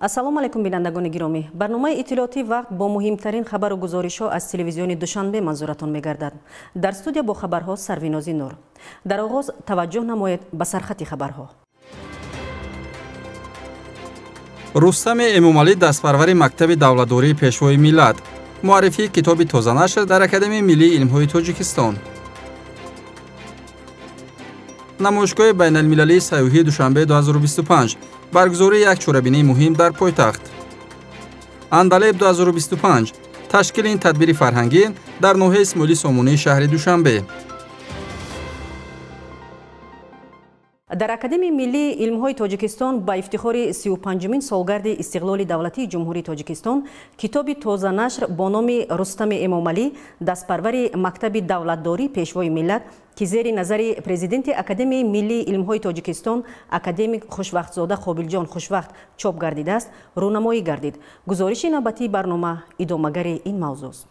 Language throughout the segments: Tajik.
Ассалому алайкум, бинандагони гиромӣ. Барномаи иттилоотии вақт бо муҳимтарин хабару гузоришҳо аз телевизиони Душанбе манзуратон мегардад. Дар студия бо хабарҳо Сарвинози Нур. Дар оғоз таваҷҷӯҳ намоед ба сархати хабарҳо. Рустами Эмомалӣ дастпарвари мактаби давлатдории Пешвои миллат. Муаррифии китоби тозанашр дар Академияи миллии илмҳои Тоҷикистон. Намоишгоҳи байналмилалии сайёҳии Душанбе 2025. Баргузории як чорабинии муҳим дар пойтахт. Андалеб 2025. Ташкили ин тадбири фарҳангӣ дар ноҳияи Исмоили Сомонии шаҳри Душанбе. Дар Академияи миллии илмҳои Тоҷикистон ба ифтихори 35-умин солгарди истиқлоли давлатии Ҷумҳурии Тоҷикистон китоби тозанашр бо номи Рустами Эмомалӣ дастпарвари мактаби давлатдории Пешвои миллат, ки зери назари президенти Академияи миллии илмҳои Тоҷикистон академик Хушвахтзода Қобилҷон Хушвахт чоп гардидааст, рӯнамоӣ гардид. Гузориши навбатии барнома идомагари ин мавзӯст.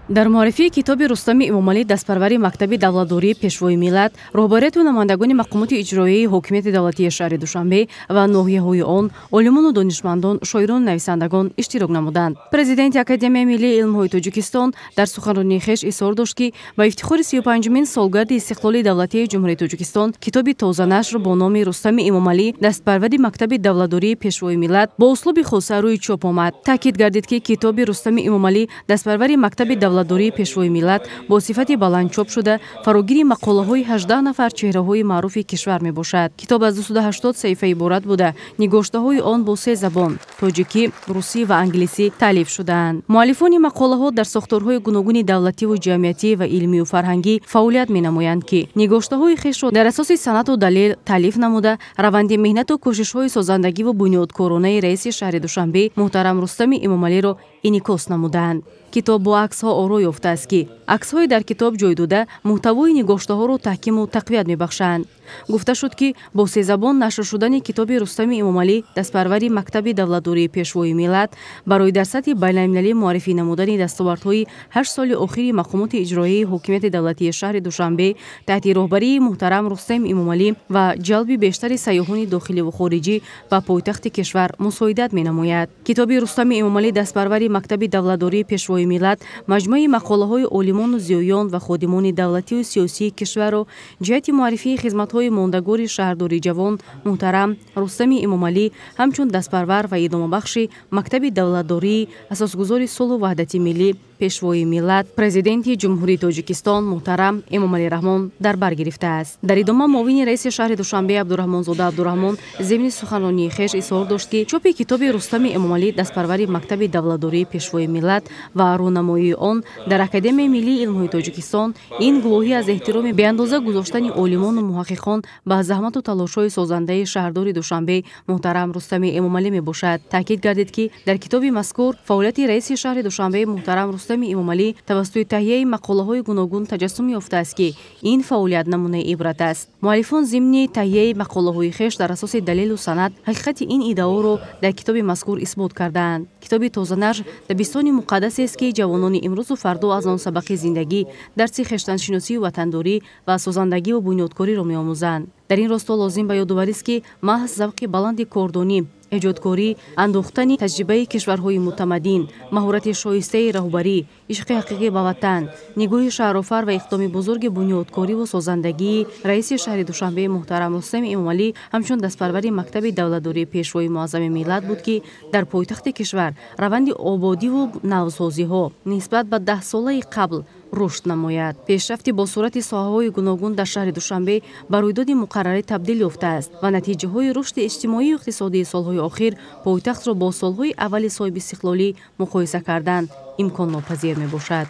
Дар муаррифии китоби Рустами Эмомалӣ дастпарвари мактаби давлатдории Пешвои миллат роҳбарияту намояндагони мақомоти иҷроияи ҳокимияти давлатии шаҳри Душанбе ва ноҳияҳои он, олимону донишмандон, шоирону нависандагон иштирок намуданд. Президенти Академияи миллии илмҳои Тоҷикистон дар суханронии хеш изҳор дошт, ки ба ифтихори 35-умин солгарди истиқлоли давлатии Ҷумҳурии Тоҷикистон китоби тозанашр бо номи Рустами Эмомалӣ дастпарвари мактаби давлатдории Пешвои миллат бо услуби хоса рӯи чоп омад. Таъкид гардид, ки китоби Рустами Эмомалӣ дастпарвари мактаби давлатдории Пешвои миллат бо сифати баланд чоп шуда, фарогири мақолаҳои 18 нафар чеҳраҳои маъруфи кишвар мебошад. Китоб аз 280 саҳифа иборат буда, нигоштаҳои он бо се забон тоҷикӣ, русӣ ва англисӣ таълиф шудаанд. Муаллифони мақолаҳо дар сохторҳои гуногуни давлативу ҷамъиятӣ ва илмию фарҳангӣ фаъолият менамоянд, ки нигоштаҳои хешро дар асоси санъату далел таълиф намуда, раванди меҳнату кӯшишҳои созандагиву бунёдкоронаи раиси шаҳри Душанбе муҳтарам Рустами Эмомалиро инъикос намудаанд. Китоб бо аксҳо оро ёфтааст, ки аксҳои дар китоб ҷой дода муҳтавои нигоштаҳоро таҳкиму тақвият мебахшанд. Гуфта шуд, ки бо се забон нашр шудани китоби Рустами Эмомалӣ дастпарвари мактаби давлатдории Пешвои миллат барои дар сатҳи байналмилалӣ муаррифӣ намудани дастовардҳои 8 соли охири мақомоти иҷроияи ҳокимияти давлатии шаҳри Душанбе таҳти роҳбарии муҳтарам Рустам Эмомалӣ ва ҷалби бештари сайёҳони дохиливу хориҷӣ ба пойтахти кишвар мусоидат менамояд. Китоби Рустами Эмомалӣ дастпарвари мактаби давлатдории Пешвои миллат маҷмӯаи мақолаҳои олимону зиёён ва ходимони давлатию сиёсии кишварро ҷиҳати муаррифии хизматҳои мондагори шаҳрдори ҷавон муҳтарам Рустами Эмомалӣ ҳамчун дастпарвар ва идомабахши мактаби давлатдории асосгузори сулҳу ваҳдати миллӣ, Пешвои миллат, Президенти Ҷумҳурии Тоҷикистон муҳтарам Эмомалӣ Раҳмон дар бар гирифтааст. Дар идома муовини раиси шаҳри Душанбе Абдураҳмонзода Абдураҳмон зимни суханронии хеш изҳор дошт, ки чопи китоби Рустами Эмомалӣ дастпарвари мактаби давлатдории Пешвои миллат ва рӯнамоии он дар Академияи миллии илмҳои Тоҷикистон ин гувоҳӣ аз эҳтироми беандоза гузоштани олимону муҳаққиқон ба заҳмату талошҳои созандаи шаҳрдори Душанбе муҳтарам Рустами Эмомалӣ мебошад. Таъкид гардид, ки дар китоби мазкур фаъолияти раиси шаҳри Душанбе муҳтарам Рустами Эмомалӣ тавассути таҳияи мақолаҳои гуногун таҷассум ёфтааст, ки ин фаъолият намунаи ибрат аст. Муаллифон зимни таҳияи мақолаҳои хеш дар асоси далелу санад ҳақиқати ин иддаоро дар китоби мазкур исбот кардаанд. Китоби тозанашр дабистони муқаддасест, ки ҷавонони имрӯзу фардо аз он сабақи зиндагӣ, дарси хештаншиносию ватандорӣ ва созандагиву бунёдкориро меомӯзанд. Дар ин росто лозим ба ёдоварист, ки маҳз завқи баланди кордонӣ, эҷодкорӣ, андохтани таҷрибаи кишварҳои мутамаддин, маҳорати шоистаи раҳбарӣ, ишқи ҳақиқӣ ба ватан, нигоҳи шаҳрофар ва иқдоми бузурги бунёдкориву созандагии раиси шаҳри Душанбе муҳтарам Рустами Эмомалӣ ҳамчун дастпарвари мактаби давлатдории Пешвои муаззами миллат буд, ки дар пойтахти кишвар раванди ободиву навсозиҳо нисбат ба 10 солаи қабл рушд намояд. Пешрафти бо суръати соҳаҳои гуногун дар шаҳри Душанбе ба рӯйдоди муқаррарӣ табдил ёфтааст ва натиҷаҳои рушди иҷтимоию иқтисодии солҳои охир пойтахтро бо солҳои аввали соҳибистиқлолӣ муқоиса кардан имконнопазир мебошад.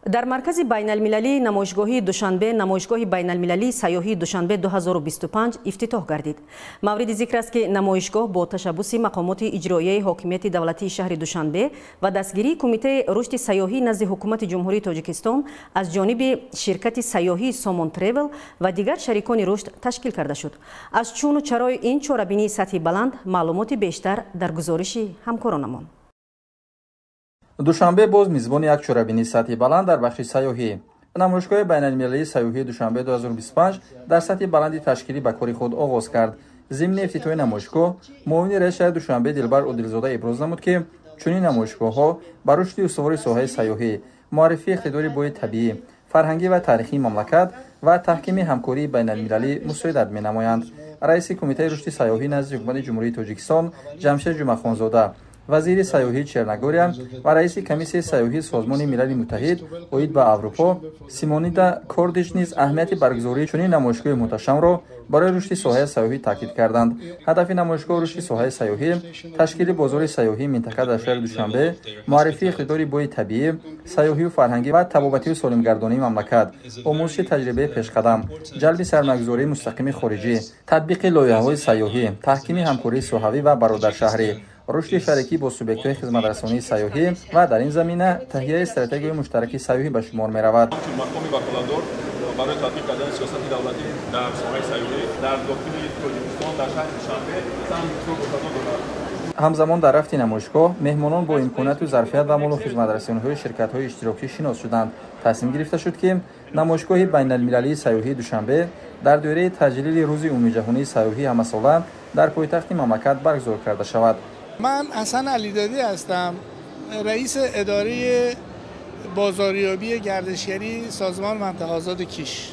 Дар маркази байналмилалии намоишгоҳии Душанбе намоишгоҳи байналмилалии сайёҳии Душанбе 2025 ифтитоҳ гардид. Мавриди зикр аст, ки намоишгоҳ бо ташаббуси мақомоти иҷроияи ҳокимияти давлатии шаҳри Душанбе ва дастгирии Кумитаи рушди сайёҳӣ назди Ҳукумати Ҷумҳурии Тоҷикистон аз ҷониби ширкати сайёҳии Сомон Тревел ва дигар шарикони рушд ташкил карда шуд. Аз чуну чарои ин чорабинии сатҳи баланд маълумоти бештар дар гузориши ҳамкоронамон. Душанбе боз мизбони як чорабинии сатҳи баланд дар бахши сайёҳӣ. Намоишгоҳи байналмилалии сайёҳии Душанбе 2025 дар сатҳи баланди ташкилӣ ба кори худ оғоз кард. Зимни ифтитоҳи намоишгоҳ муовини раиси шаҳри Душанбе Дилбар Одилзода иброз намуд, ки чунин намоишгоҳҳо ба рушди устувори соҳаи сайёҳӣ, муаррифии иқтидори бои табиӣ, фарҳангӣ ва таърихии мамлакат ва таҳкими ҳамкории байналмилалӣ мусоидат менамоянд. Раиси Кумитаи рушди сайёҳӣ назди Ҳукумати Ҷумҳурии Тоҷикистон Ҷамшед Ҷумъахонзода, вазири сайёҳии Черногория ва раиси комиссияи сайёҳии Созмони Милали Муттаҳид оид ба Аврупо Симонида Кордиш низ аҳамияти баргузории чунин намоишгоҳи муҳташамро барои рушди соҳаи сайёҳӣ таъкид карданд. Ҳадафи намоишгоҳ рушди соҳаи сайёҳӣ, ташкили бозори сайёҳии минтақа дар шаҳри Душанбе, муаррифии иқтидори бои табиӣ, сайёҳию фарҳангӣ ва табобатию солимгардонии мамлакат, омӯзиши таҷрибаи пешқадам, ҷалби сармоягузории мустақими хориҷӣ, татбиқи лоиҳаҳои сайёҳӣ, таҳкими ҳамкории соҳавӣ ва бародаршаҳрӣ, рушди шарикӣ бо субъектҳои хизматрасонии сайёҳӣ ва дар ин замина таҳияи стратегияи муштараки сайёҳӣ ба шумор меравад. Мақоми ваколатдор барои татбиқ кардани сиёсати давлатӣ дар соҳаи сайёҳӣ дар дохили Тоҷикистон дар шаҳри Душанбе саҳми бисёр босазо дорад. Ҳамзамон дар рафти намоишгоҳ меҳмонон бо имконияту зарфият ва молу хизматрасониҳои ширкатҳои иштирокчӣ шинос шуданд. Тасмим гирифта шуд, ки намоишгоҳи байналмилалии сайёҳии Душанбе дар доираи таҷлили Рӯзи умумиҷаҳонии сайёҳӣ ҳамасола дар пойтахти мамлакат баргузор карда шавад. من حسن علیدادی هستم، رئیس اداره بازاریابی گردشگری سازمان منطقه آزاد کیش.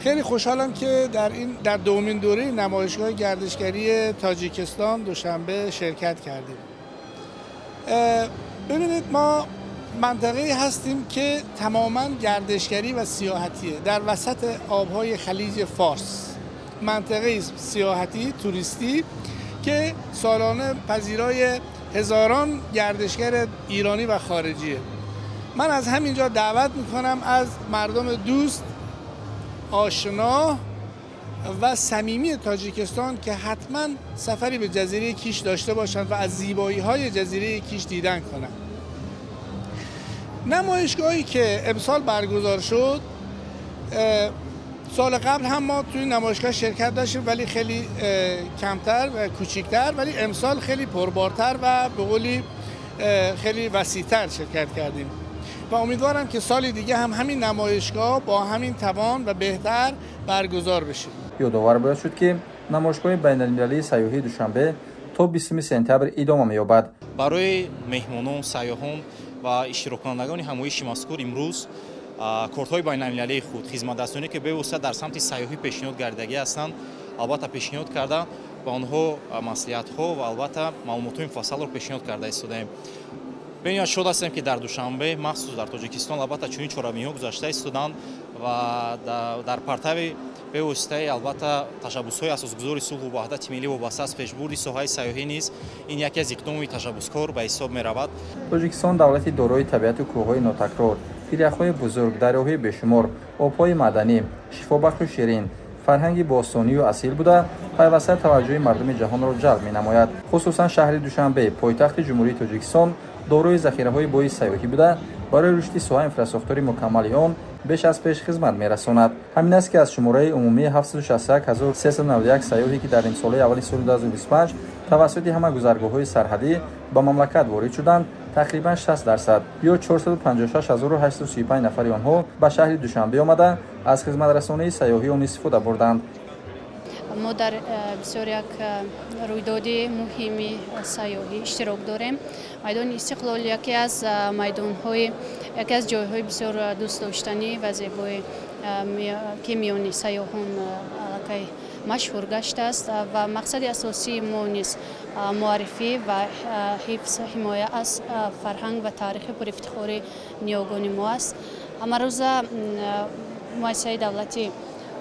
خیلی خوشحالم که در دومین دوره نمایشگاه گردشگری تاجیکستان دوشنبه شرکت کردیم. ببینید، ما منطقه‌ای هستیم که تماما گردشگری و سیاحتیه، در وسط آبهای خلیج فارس. منطقه سیاحتی توریستی که سالانه پذیرای هزاران گردشگر ایرانی و خارجیه. من از همینجا دعوت میکنم از مردم دوست، آشنا و صمیمی تاجیکستان که حتما سفری به جزیره کیش داشته باشند و از زیبایی های جزیره کیش دیدن کنند. نمایشگاهی که امسال برگزار شد، سال قبل هم ما توی نمایشگاه شرکت داشتیم ولی خیلی کمتر و کوچیکتر، ولی امسال خیلی پربارتر و به قولی خیلی وسیعتر شرکت کردیم و امیدوارم که سال دیگه هم همین نمایشگاه با همین توان و بهتر برگزار بشه. Ёдовар бояд шуд, ки намоишгоҳи байналмилалии сайёҳии Душанбе то 20 сентябр идома меёбад. Барои меҳмонон, сайёҳон ва иштироккунандагони ҳамоиши мазкур имрӯз кортҳои байналмилалии худ, хизматрасоние ки бевосита дар самти сайёҳӣ пешниҳод гардидагӣ ҳастанд, албатта пешниҳод карда, ба онҳо маслиҳатҳо ва албатта маълумотҳои муфассалро пешниҳод карда истодаем. Бениҳоят шод ҳастем, ки дар Душанбе, махсус дар Тоҷикистон, албатта чунин чорабиниҳо гузашта истоданд ва дар партави бевоситаи албатта ташаббусҳои асосгузори сулҳу ваҳдати миллӣ вобаста аз пешбурди соҳаи сайёҳӣ низ ин яке аз иқдоми ташаббускор ба ҳисоб меравад. Тоҷикистон давлати дорои табиату кӯҳҳои нотакрор, пиряхҳои бузург, дарёҳои бешумор, обҳои маъданӣ, шифобахшу ширин, фарҳанги бостонию асил буда, пайваста таваҷҷӯҳи мардуми ҷаҳонро ҷалб менамояд. Хусусан шаҳри Душанбе, пойтахти Ҷумҳурии Тоҷикистон, дорои захираҳои бои сайёҳӣ буда, барои рушди соҳа инфрасохтори мукаммали он беш аз пеш хизмат мерасонад. Ҳамин аст, ки аз шумораи умумии 761391 сайёҳе, ки дар нимсолаи аввали соли 2025 тавассути ҳама гузаргоҳҳои сарҳадӣ ба мамлакат ворид шуданд, тақрибан 60% ё 456835 нафари онҳо ба шаҳри Душанбе омада, аз хизматрасонии сайёҳии он истифода бурданд. Мо дар бисёр як рӯйдоди муҳими сайёҳӣ иштирок дорем. Майдони Истиқлол яке аз майдонҳои, яке аз ҷойҳои бисёр дӯстдоштанӣ ва зебои, ки миёни сайёҳон аллакай машҳур гаштааст, ва мақсади асосии мо низ муаррифӣ ва ҳифз, ҳимоя аз фарҳанг ва таърихи пурифтихори ниёгони мо аст. Ҳамарӯза муассисаи давлатӣ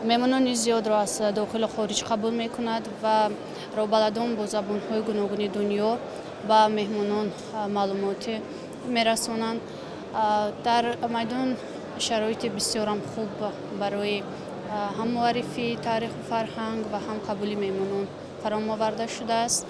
меҳмонони зиёдро аз дохилу хориҷ қабул мекунад ва роҳбаладон бо забонҳои гуногуни дунё ба меҳмонон маълумотӣ мерасонанд. Дар майдон шароити бисёрам хуб барои ҳам муаррифии таъриху фарҳанг ва ҳам қабули меҳмонон фароҳам оварда шудааст.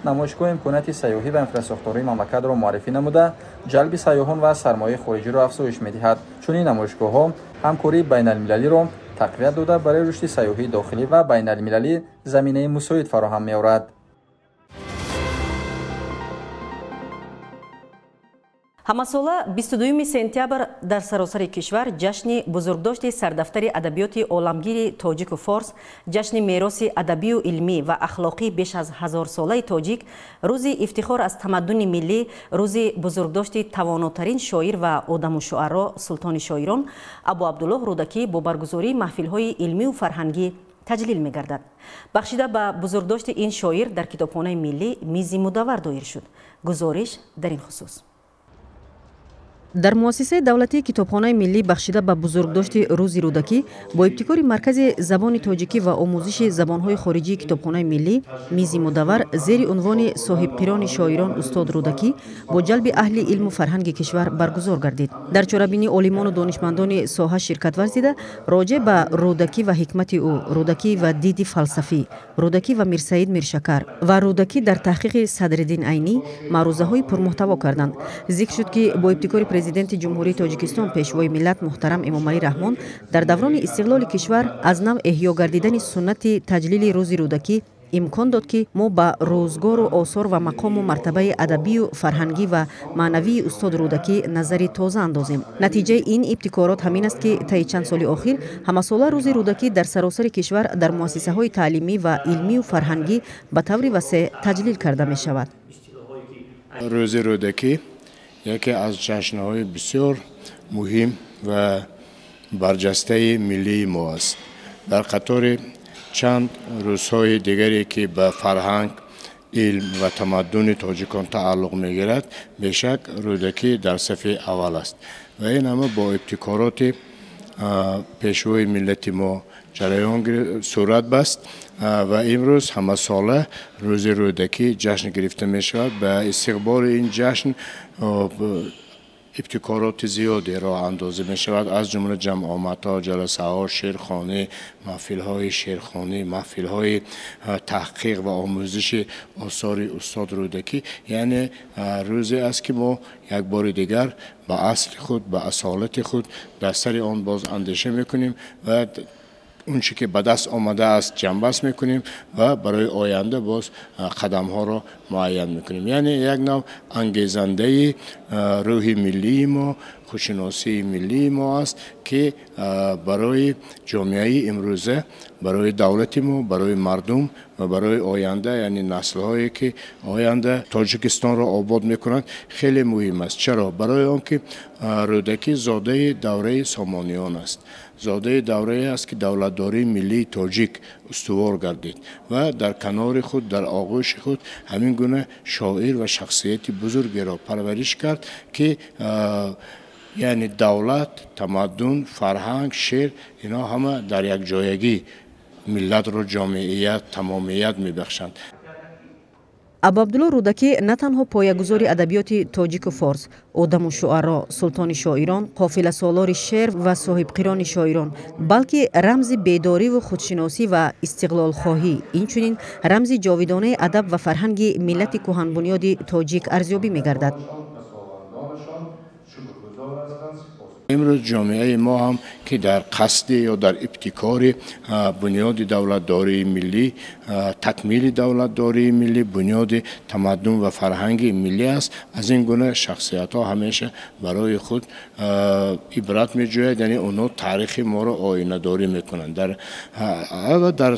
Намоишгоҳ имконияти сайёҳӣ ва инфрасохтории мамлакатро муаррифӣ намуда, ҷалби сайёҳон ва сармояи хориҷиро афзоиш медиҳад. Чунин намоишгоҳҳо ҳамкории байналмилалиро тақвият дода, барои рушди сайёҳии дохилӣ ва байналмилалӣ заминаи мусоид фароҳам меорад. Ҳамасола 22 сентябр дар саросари кишвар ҷашни бузургдошти сардафтари адабиёти оламгири тоҷику форс, ҷашни мероси адабию илмӣ ва ахлоқӣ беш аз ҳазорсолаи тоҷик, рӯзи ифтихор аз тамаддуни миллӣ, рӯзи бузургдошти тавонотарин шоир ва одамушуаро, султони шоирон Абу Абдуллоҳ Рӯдакӣ бо баргузории маҳфилҳои илмию фарҳангӣ таҷлил мегардад. Бахшида ба бузургдошти ин шоир дар китобхонаи миллӣ мизи мудаввар доир шуд. Гузориш дар ин хусус. Дар муассисаи давлатии китобхонаи миллӣ бахшида ба бузургдошти рӯзи Рӯдакӣ бо ибтикори Маркази забони тоҷикӣ ва омӯзиши забонҳои хориҷии китобхонаи миллӣ мизи мудаввар зери унвони соҳибқирони шоирон устод Рӯдакӣ бо ҷалби аҳли илму фарҳанги кишвар баргузор гардид. Дар чорабинӣ олимону донишмандони соҳа ширкат варзида, роҷеъ ба Рӯдакӣ ва ҳикмати ӯ, Рӯдакӣ ва диди фалсафӣ, Рӯдакӣ ва Мирсаид Миршакар ва Рӯдакӣ дар таҳқиқи Садриддин Айнӣ маърузаҳои пурмуҳтаво карданд. Зикр шуд, ки бо ибтикори Президенти Ҷумҳурии Тоҷикистон Пешвои миллат муҳтарам Эмомалӣ Раҳмон дар даврони истиқлоли кишвар аз нав эҳё гардидани суннати таҷлили рӯзи Рӯдакӣ имкон дод, ки мо ба рӯзгору осор ва мақому мартабаи адабию фарҳангӣ ва маънавии устод Рӯдакӣ назари тоза андозем. Натиҷаи ин ибтикорот ҳамин аст, ки таи чанд соли охир ҳамасола рӯзи Рӯдакӣ дар саросари кишвар дар муассисаҳои таълимӣ ва илмию фарҳангӣ ба таври васеъ таҷлил карда мешавад. Рӯзи Рӯдакӣ яке аз ҷашнҳои бисёр муҳим ва барҷастаи миллии мо аст. Дар қатори чанд рӯзҳои дигаре, ки ба фарҳанг, илм ва тамаддуни тоҷикон тааллуқ мегирад, бешак Рӯдакӣ дар сафи аввал аст. Ва ин ҳама бо ибтикороти пешвои миллати мо ҷараён сурат баст ва имрӯз ҳамасола рӯзи Рӯдакӣ ҷашн гирифта мешавад. Ба истиқболи ин ҷашн ибтикороти зиёде роҳандозӣ мешавад, аз ҷумла ҷамъомадҳо, ҷаласаҳо, шеърхонӣ, маҳфилҳои шеърхонӣ, маҳфилҳои таҳқиқ ва омӯзиши осори устод Рӯдакӣ. Яъне рӯзе аст, ки мо як бори дигар ба асли худ, ба асолати худ дар сари он боз андеша мекунем ва он чӣ ки ба даст омадааст ҷамъбаст мекунем ва барои оянда боз қадамҳоро муайян мекунем. Яъне як нав ангезандаи рӯҳи миллии мо, худшиносии миллии мо аст, ки барои ҷомеаи имрӯза, барои давлати мо, барои мардум ва барои оянда, яъне наслҳое ки оянда Тоҷикистонро обод мекунанд, хеле муҳим аст. Чаро? Барои он ки Рӯдакӣ зодаи давраи Сомониён аст, зодаи даврае аст, ки давлатдории миллии тоҷик устувор гардид ва дар канори худ, дар оғӯши худ ҳамин гуна шоир ва шахсияти бузургеро парвариш кард, ки яъне давлат, тамаддун, фарҳанг, шеър, инҳо ҳама дар якҷоягӣ миллатро ҷомеият, тамомият мебахшанд. Абу Абдуллоҳ Рӯдакӣ на танҳо поягузори адабиёти тоҷику форс, одаму шуаро, султони шоирон, қофиласолори шеър ва соҳибқирони шоирон, балки рамзи бедориву худшиносӣ ва истиқлолхоҳӣ, инчунин рамзи ҷовидонаи адаб ва фарҳанги миллати кӯҳанбунёди тоҷик арзёбӣ мегардад. Имрӯз ҷомеаи мо ҳам, ки дар қасди ё дар ибтикори бунёди давлатдории миллӣ, такмили давлатдории миллӣ, бунёди тамаддун ва фарҳанги миллӣ аст, аз ин гуна шахсиятҳо ҳамеша барои худ ибрат меҷӯяд, яъне онҳо таърихи моро оинадорӣ мекунанд. Дар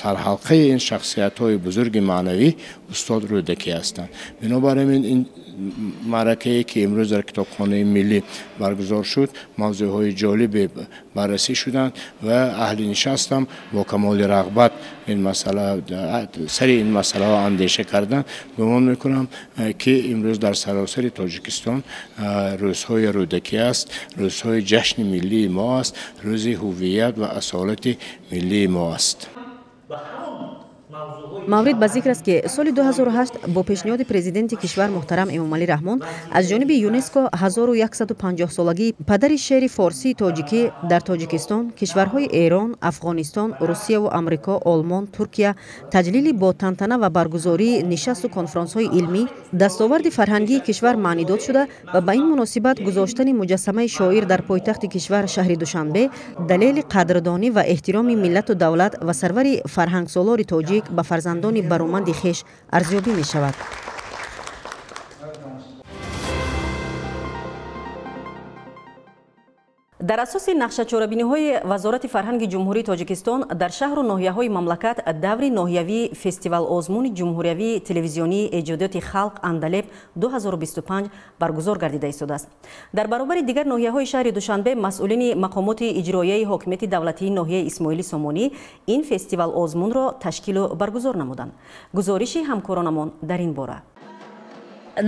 сарҳалқаи ин шахсиятҳои бузурги маънавӣ устод Рӯдакӣ ҳастанд. Бинобар ин маъракае, ки имрӯз дар китобхонаи миллӣ баргузор шуд, мавзӯъҳои ҷолибе баррасӣ шуданд ва аҳли нишастам бо камоли рағбат ин масъала, сари ин масъалаҳо андеша карданд. Гумон мекунам, ки имрӯз дар саросари Тоҷикистон рӯзҳои Рӯдакӣ аст, рӯзҳои ҷашни миллии мо аст, рӯзи ҳувият ва асолати миллии мо аст. Маврид ба зикр аст, ки соли 2008 бо пешниҳоди президенти кишвар муҳтарам Эмомалӣ Раҳмон аз ҷониби ЮНЕСКО 1150-солагии падари шеъри форсии тоҷикӣ дар Тоҷикистон, кишварҳои Эрон, Афғонистон, Русияву Амрико, Олмон, Туркия таҷлили бо тантана ва баргузории нишасту конфронсҳои илмӣ дастоварди фарҳангии кишвар маънидод шуда ва ба ин муносибат гузоштани муҷассамаи шоир дар пойтахти кишвар шаҳри Душанбе далели қадрдонӣ ва эҳтироми миллату давлат ва сарвари фарҳангсолори тоҷик ба фарзандони бароманди хеш арзёбӣ мешавад. Дар асоси нақшачорабиниҳои Вазорати фарҳанги Ҷумҳурии Тоҷикистон дар шаҳру ноҳияҳои мамлакат даври ноҳиявии фестивал-озмуни ҷумҳуриявии телевизионии эҷодиёти халқ Андалеб 2025 баргузор гардида истодааст. Дар баробари дигар ноҳияҳои шаҳри Душанбе масъулини мақомоти иҷроияи ҳокимияти давлатии ноҳияи Исмоили Сомонӣ ин фестивал-озмунро ташкилу баргузор намуданд. Гузориши ҳамкоронамон дар ин бора.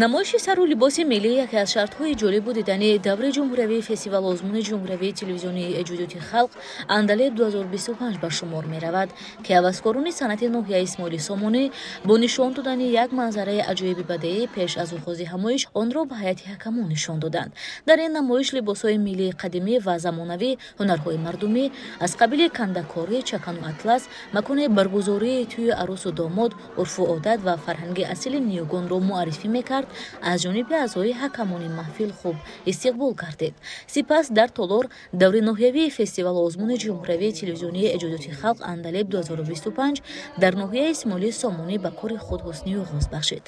Намоиши сару либоси миллӣ яке аз шартҳои ҷолибу дидани даври ҷумҳуриявии фестивал-озмуни ҷумҳуриявии телевизионии эҷодиёти халқ Андалеб 2025 ба шумор меравад, ки ҳаваскорони санъати ноҳияи Исмоили Сомонӣ бо нишон додани як манзараи аҷоиби бадеӣ пеш аз оғози ҳамоиш онро ба ҳайати ҳакамон нишон доданд. Дар ин намоиш либосҳои миллии қадимӣ ва замонавӣ, ҳунарҳои мардумӣ аз қабили кандакорӣ, чакану атлас, макони баргузории тӯи арӯсу домод, урфу одат ва фарҳанги асили ниёгонро муаррифӣ мекард. Аз ҷониби аъзои ҳакамони маҳфил хуб истиқбол кардед. Сипас дар толор даври ноҳиявии фестивал-озмуни ҷумҳуриявии телевизионии эҷодиёти халқ Андалеб 2025 дар ноҳияи Исмоили Сомонӣ ба кори худ ҳусни оғоз бахшид.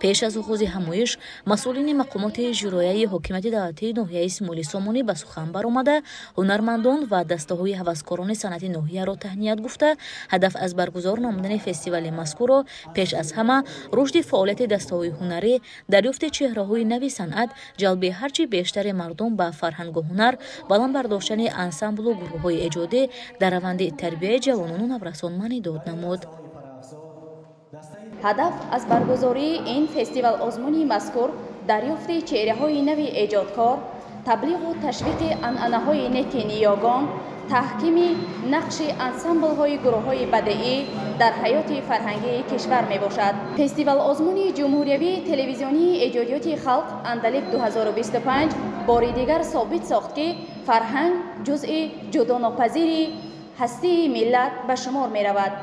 Пеш аз оғози ҳамоиш масъулини мақомоти иҷроияи ҳокимияти давлатии ноҳияи Исмоили Сомонӣ ба сухан баромада, ҳунармандон ва дастаҳои ҳаваскорони санъати ноҳияро таҳният гуфта, ҳадаф аз баргузор намудани фестивали мазкурро пеш аз ҳама рушди фаъолияти дастаҳои ҳунарӣ, дарёфти чеҳраҳои нави санъат, ҷалби ҳарчи бештари мардум ба фарҳангу ҳунар, баланд бардоштани ансамблу гурӯҳҳои эҷодӣ дар раванди тарбияи ҷавонону наврасон маънидод намуд. Ҳадаф аз баргузории ин фестивал-озмуни мазкур дарёфти чеҳраҳои нави эҷодкор, таблиғу ташвиқи анъанаҳои неки ниёгон, таҳкими нақши ансамблҳои гурӯҳҳои бадеӣ дар ҳаёти фарҳангии кишвар мебошад. Фестивал-озмуни ҷумҳуриявии телевизионии эҷодиёти халқ Андалеб 2025 бори дигар собит сохт, ки фарҳанг ҷузъи ҷудонопазири ҳастии миллат ба шумор меравад.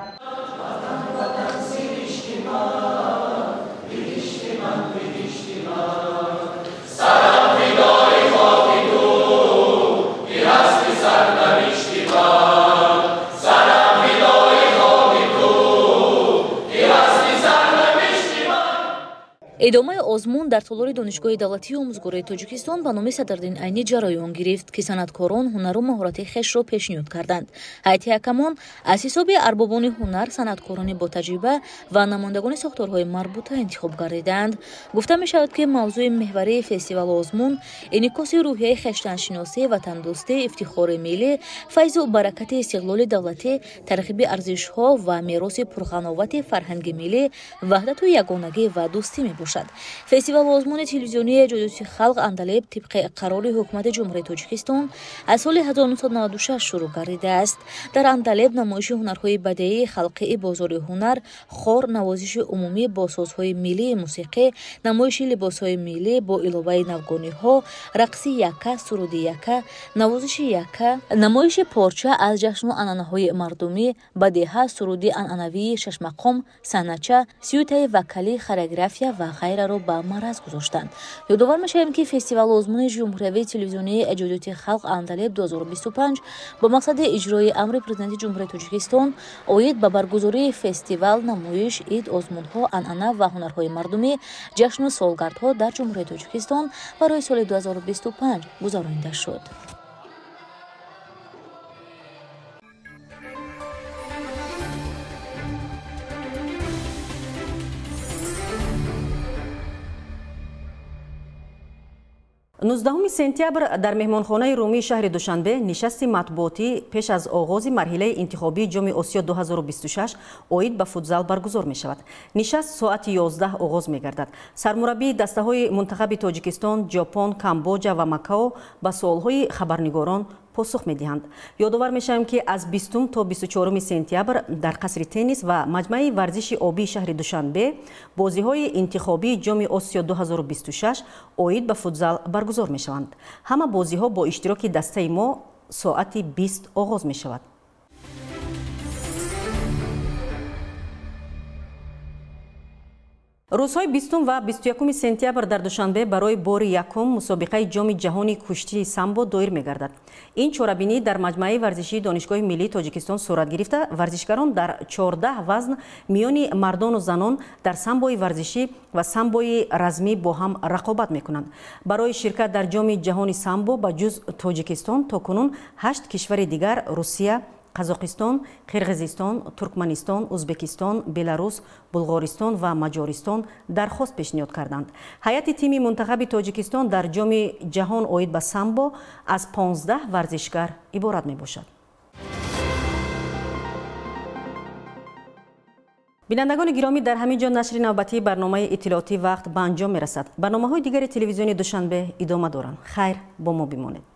Идомаи озмун дар толори Донишгоҳи давлатии омӯзгории Тоҷикистон ба номи Садриддин Айнӣ ҷараён гирифт, ки санъаткорон ҳунару маҳорати хешро пешниҳод карданд. Ҳайати ҳакамон аз ҳисоби арбобони ҳунар, санъаткорони ботаҷриба ва намояндагони сохторҳои марбута интихоб гардидаанд. Гуфта мешавад, ки мавзӯи меҳварии фестивалу озмун инъикоси рӯҳияи хештаншиносӣ, ватандӯстӣ, ифтихори миллӣ, файзу баракати истиқлоли давлатӣ, тарғиби арзишҳо ва мероси пурғановати фарҳанги миллӣ, ваҳдату ягонагӣ ва дӯстӣ мебошад. Фестивалу озмуни телевизионии эҷодиёти халқ Андалеб тибқи қарори ҳукумати Ҷумҳурии Тоҷикистон аз соли 1996 шурӯъ гардидааст. Дар Андалеб намоиши ҳунарҳои бадеӣ, халқии бозори ҳунар, хор, навозиши умумӣ бо созҳои миллии мусиқӣ, намоиши либосҳои миллӣ бо иловаи навгониҳо, рақси яка, суруди яка, навозиши яка, намоиши порча аз ҷашну анъанаҳои мардумӣ, бадеҳа, суруди анъанавии шашмақом, санъатча, сиютаи вокалӣ, хореография ва ғайраро ба мараз гузоштанд. Ёдовар мешавем, ки фестивалу озмуни ҷумҳуриявии телевизионии эҷодиёти халқ Андалеб 2025 бо мақсади иҷрои амри Президенти Ҷумҳурии Тоҷикистон оид ба баргузории фестивал, намоиш, ид, озмунҳо, анъана ва ҳунарҳои мардумӣ, ҷашну солгардҳо дар Ҷумҳурии Тоҷикистон барои соли 2025 гузаронида шуд. 19 сентябр дар меҳмонхонаи румии шаҳри Душанбе нишасти матбуотӣ пеш аз оғози марҳилаи интихобии Ҷоми Осиё 2026 оид ба футзал баргузор мешавад. Нишаст соати 11 оғоз мегардад. Сармураббии дастаҳои мунтахаби Тоҷикистон, Ҷопон, Камбоҷа ва Макао ба суолҳои хабарнигорон посух медиҳанд. Ёдовар мешавем, ки аз 20 то 24 сентябр дар қасри теннис ва маҷмаи варзиши обии шаҳри Душанбе бозиҳои интихобии Ҷоми Осиё 2026 оид ба футзал баргузор мешаванд. Ҳама бозиҳо бо иштироки дастаи мо соати 20 оғоз мешавад. Рӯзҳои 20 ва 21 сентябр дар Душанбе барои бори якум мусобиқаи ҷоми ҷаҳони куштии самбо доир мегардад. Ин чорабинӣ дар маҷмӯаи варзишии Донишгоҳи миллии Тоҷикистон сурат гирифта, варзишгарон дар 14 вазн миёни мардону занон дар самбои варзишӣ ва самбои размӣ бо ҳам рақобат мекунанд. Барои ширкат дар ҷоми ҷаҳони самбо ба ҷуз Тоҷикистон то кунун 8 кишвари дигар Русия, Қазоқистон, Қирғизистон, Туркманистон, Ӯзбекистон, Беларус, Булғористон ва Маҷористон дархост пешниҳод карданд. Ҳайати тими мунтахаби Тоҷикистон дар ҷоми ҷаҳон оид ба самбо аз 15 варзишгар иборат мебошад. Бинандагони гиромӣ, дар ҳамин ҷо нашри навбатии барномаи иттилоотии вақт ба анҷом мерасад. Барномаҳои дигари телевизиони Душанбе идома доранд. Хайр, бо мо бимонед.